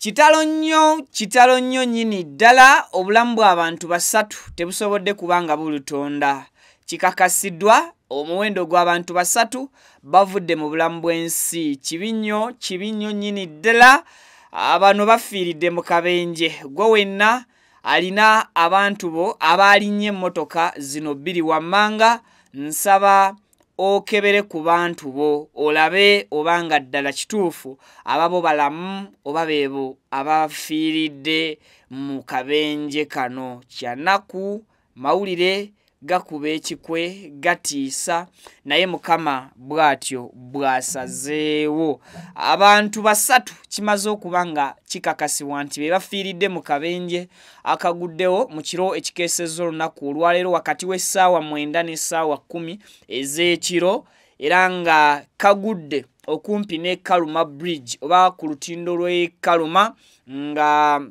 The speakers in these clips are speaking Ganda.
Kitalo nnyo, kitalo nnyo nnyini ddala. Obulamu bw'abantu basatu tebusobodde kubanga bulutonda. Kikakasiddwa, omuwendo gw'abantu basatu bavudde mu bulamu bw'ensi. Kibi nnyo, kibi nnyo nnyini ddala. Bano bafiiridde mu kabenje. Gwe wenna alina abantu bo abaalinnye emmotoka zino bbiri wammanga, nsaba okebere ku bantu bo, olabe obanga ddala kituufu ababo balamu oba beebo abafiiridde mu kabenje kano. Kyanaku, mawulire gakuba ekikwe, gatiisa, naye Mukama bw'atyo bw'asazeewo. Abantu basatu kimaze okuba nga kikakasibwa nti be bafiiridde mu kabenje akaguddewo mu kiro ekikeesezza olunaku olwaleero wakati w'essaawa 9 n'essaawa 10 ez'ekiro, era nga kagudde okumpi ne Karuma Bridge oba ku lutindo lw'e Karuma, nga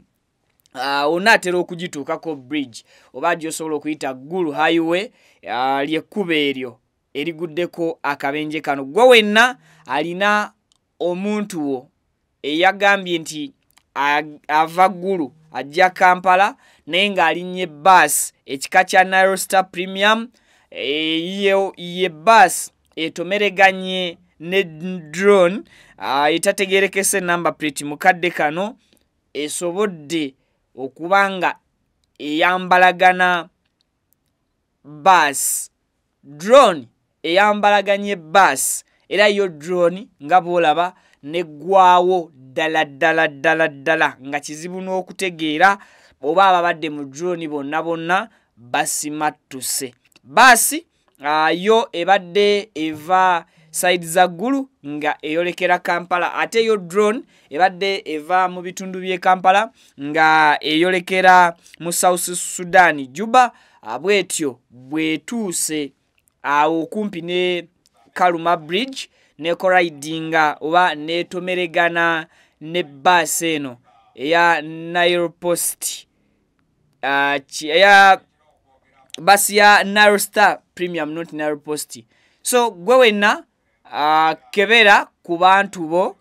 onaatera okugituukako bridge oba gy'osobola okuyita Gulu Highway. Lyekkubo eryo eriguddeko akabenje kano. Gwe wenna alina omuntu wo eyagambye nti ava Gulu ajja Kampala, naye ng'alinnye baasi ekika kya Nile Star Premium, ye baasi etomereganye ne drone etategeerekese number plate mu kadde kano, esobodde okuba nga eyambalagana baasi. Drone eyambalaganye baasi, era yo drone nga bw'olaba neggwawo ddala ddala ddala ddala, nga kizibu n'okutegeera oba ababadde mu drone bonna bonna basimattuse. Baasi yo ebadde eva side za Ggulu nga eyolekera Kampala, ate yo drone ebadde eva mu bitundu by'e Kampala nga eyolekera mu South Sudan, Juba. Bwetyo bwetuuse awo okumpi ne Karuma Bridge necollidinga oba netomeregana ne baasi eno eya Nile Post, eya baasi ya Nile Star Premium, not Nile Post. So gwe wenna kebera ku bantu bo.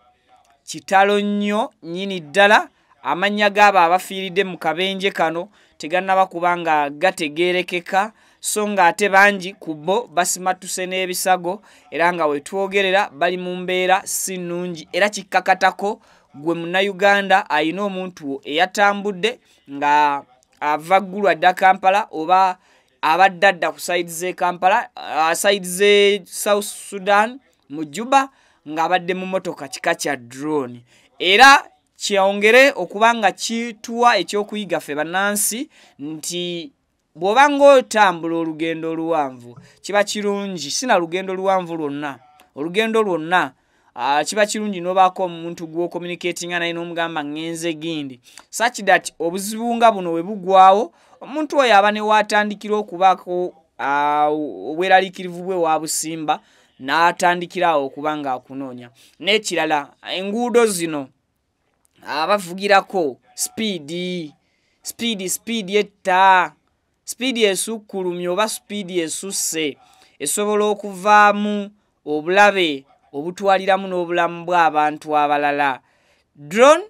Kitalo nnyo nnyini ddala. Amannya g'abo abafiiridde mu kabenje kano tegannaba kuba nga gategeerekeka, so ng'ate bangi ku bo basimattuse n'ebisago, era nga we twogerera bali mu mbeera si nnungi. Era kikkakatako gwe Munnayuganda alina omuntu wo eyatambudde nga ava Ggulu adda Kampala oba abadde adda ku side z'e Kampala, side z'e South Sudan mu Juba, ng'abadde mu mmotoka kika kya drone, era kyongere okuba nga kituwa ekyokuyiga ffe bannansi nti bw'oba ng'otambula olugendo oluwanvu, kiba kirungi, sina lugendo luwanvu lwonna, olugendo lwonna, kiba kirungi n'obaako omuntu gw'ocommunicatinga naye n'omugamba ŋŋenze gindi, such that obuzibu nga buno bwe bugwawo, omuntu oyo aba ne waatandikira okubaako obweraliikirivu bwe waabusimba n'atandikira awo okuba ng'akunoonya. N'ekirala, enguudo zino abavugirako sipiidi, sipiidi, sipiidi etta, sipiidi esukkulumye oba sipiidi esusse esobola okuvaamu obulabe obutwaliramu n'obulamu bw'abantu abalala. Drone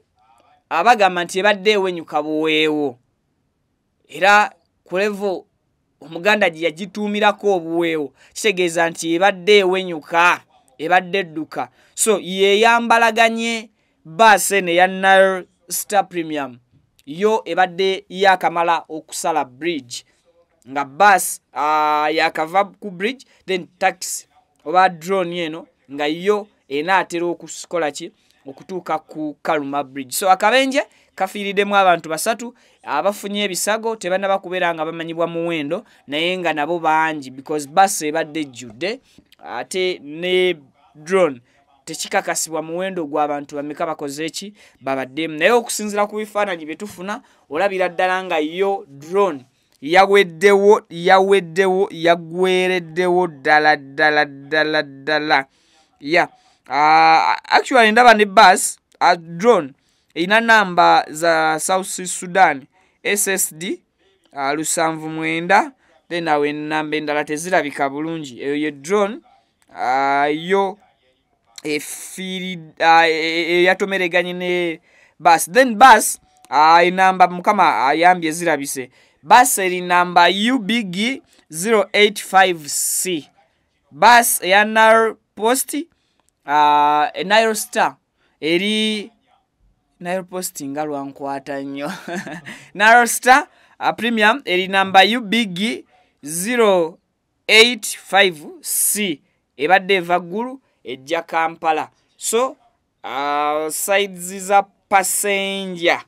abagamba nti ebadde ewenyuka buweewo, era ku level Omuganda gye yagituumirako obuweewo, kitegeeza nti ebadde ewenyuka, ebadde edduka. So yeeyambalaganye baasi eno eya Nile Star Premium, yo ebadde yakamala okusala bridge, nga baasi yakava ku bridge, then taxi oba drone eno nga yo enaatera okukola ki, okutuuka ku Karuma Bridge. So akabenje kafiiriddemu abantu basatu. Abafunye ebisago tebannaba kubeera nga bamanyibwa muwendo, naye nga nabo bangi because basi ebadde ejjudde, ate ne drone tekikakasibwa muwendo gw'abantu bameka bakoze eki babaddemu. Naye okusinziira ku bifaananyi bye tufuna, olabira ddala nga yo drone yaweddewo, yaweddewo, yaggwereddewo ddala ddala ddala ddala. Ya, actually ndaba ne bus, drone erina namba za South Sudan, SSD 79, then awo enamba endala tezirabika bulungi. Eyo ye drone yo eyatomereganye ne Bus, then bus enamba Mukama ayambye zirabise. Bus eri namba UBG 085C, bus eya Nile Post, Nile Star, eri Nile Post nga lwankwata nnyo. Nile Star Premium eri namba UBG 085C, ebadde eva Ggulu ejja Kampala. So sides za passenger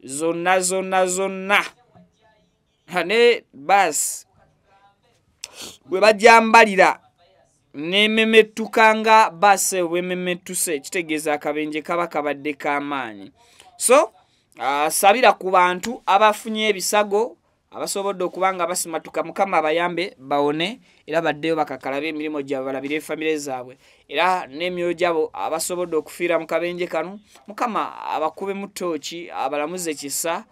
zonna zonna zonna ne bus bwe bajambalira nememetuka nga bus bwememetuse, kitegeeza akabenje kaba kabadde k'amaanyi. So sabira ku bantu abafunye ebisago, abasobodde okuba nga basimatuka, Mukama abayambe bawone era baddeyo bakakalabe emirimu gyabwe, balabire famire zaabwe era n'emyoyo gyabo. Abasobodde okufiira mu kabenje kano, Mukama abakubemu ttooki, abalamuze kisa.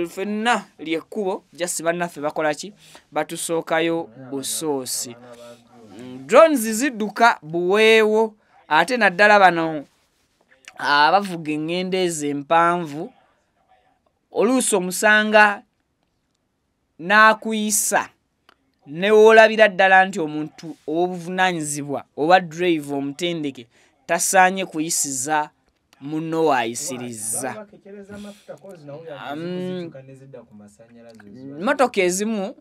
Ffenna lyekkubo, jasi bannaffe bakola ki, batusookayo busoosi. Drones zidduka buweewo, ate naddala bano abavuga eŋŋendo ezo empanvu, oluusi omusanga n'akuyisa newoolabira ddala nti omuntu ow'obuvunaanyizibwa oba drive omutendeke tasaanye kuyisiza munno waayisirizza. Mmotoka ezimu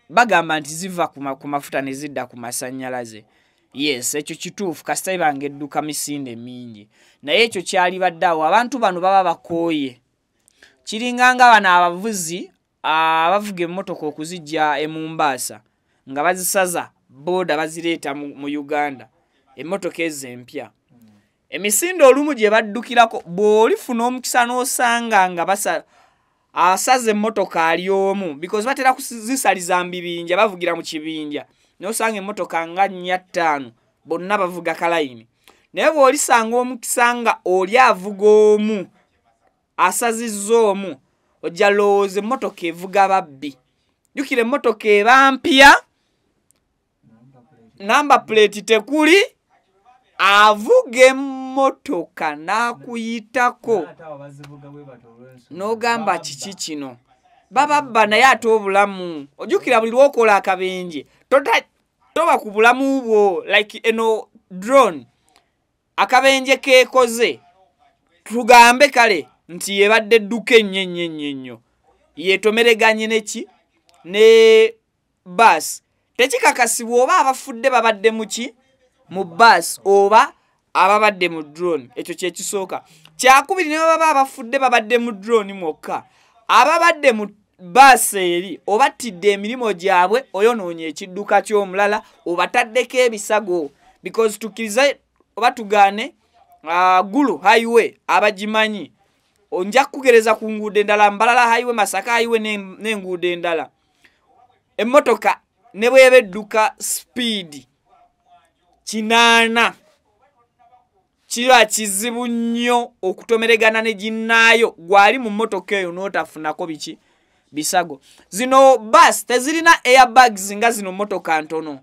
bagamba nti ziva ku mafuta ne zidda ku masannyalaze. Yes, ekyo kituufu, kasita ibanga edduka misinde mingi, naye ekyo kyalibadde awo abantu bano baba bakooye. Kiringa nga bano abavuzi abavuga emmotoka okuzijja e Mombasa nga bazisaza booda bazireeta mu Uganda, emmotoka ezo empya, emisinde olumu gye baddukirako, bw'olifuna omukisa n'osanga nga asaza emmotoka ali omu, because batera kuzisaliza mu bibinja, bavugira mu kibinja, n'osanga emmotoka nga 4 5 bonna bavuga kalayini. Naye bw'olisanga omukisa nga oli avuga omu asazizza omu, ojja lowooza emmotoka evuga babbi. Jjukira emmotoka eba mpya, number plate tekuli, avuga emmotoka n'akuyitako n'ogamba kiki kino, bababba. Naye ate obulamu, ojjukira buli lw'okola akabenje toba ku bulamu bwo. Like eno drone akabenje keekoze, tugambe kale nti yebadde edduka ennyo ennyo ennyo ennyo, yeetomereganye neki ne baasi. Tekikakasibwa oba abafudde babadde muki, mu baasi, oba ababadde mu drone. Ekyo kyekisooka. Kyakubiri, ne baba abafudde babadde mu drone mwokka, ababadde mu baasi eri obattidde emirimu gyabwe, oyonoonye ekidduka ky'omulala, obataddeko ebisago, because tukkirize oba tugaane, Gulu Highway abagimanyi, nja kukugereza ku nguudo endala, Mbalala Highway, Masaka Highway n'enguudo endala, emmotoka ne bweba edduka speed 80, kiba kizibu nnyo okutomeregana ne ginnaayo gwali mu mmotoka eyo n'otafunako biki, bisago. Zino bus tezirina airbags nga zino mmotoka ntono.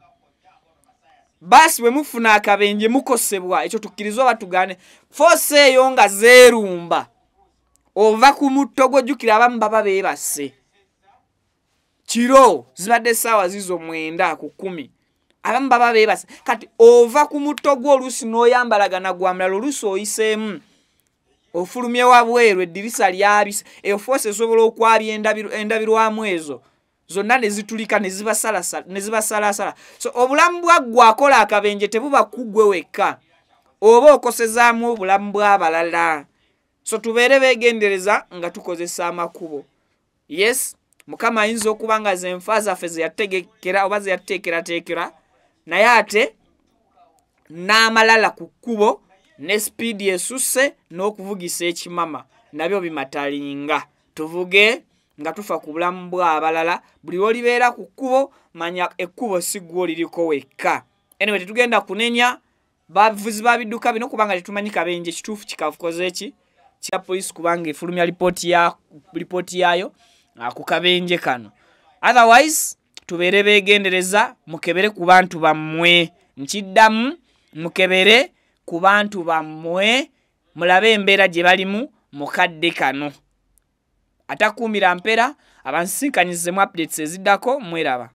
Baasi bwe mufuna akabenje mukosebwa, ekyo tukkirize oba tugaane. Force eyo nga zeerumba ova ku mutto gw'ojjukira, abamu baba beebase kiro, zibadde essaawa zizo 9 ku 10, abamu baba beebase. Kati ova ku mutto gwo oluusi n'oyambalagana gwa mulala, oluusi oyiseemu ofulumye wabweru, eddirisa lyabise, eyo force esobola okwabya endabirwamu ezo zonna ne zitulika ne zibasalasala. So obulamu bwa ggwe akola akabenje tebuba ku ggwe wekka, oba okosezaamu obulamu bw'abalala. So tubeere beegendereza nga tukozesa amakubo. Yes, Mukama ayinza okuba nga ze nfa zaffe ze yategekera oba ze yateekerateekera, naye ate n'amalala ku kkubo ne sipiidi esusse n'okuvugisa ekimama nabyo bimatalinga. Tuvuge nga tufa ku bulamu bw'abalala. Buli lw'olibeera ku kkubo, manya ekkubo si ggwe oliriko wekka. Anyway, tetugenda kunenya bavuzi ba bidduka bino kubanga tetumanyi kabenje kituufu kikakoze ki kya poliisi, kubanga efulumya lipooti yaayo ku kabenje kano. Otherwise tubeere beegendereza, mukebere ku bantu bammwe. Nkiddamu, mukebere ku bantu bammwe. Mulabe embeera gye balimu mu kadde kano. Atakuumira mpera abansisinkanyizemu updates eziddako. Mweraba.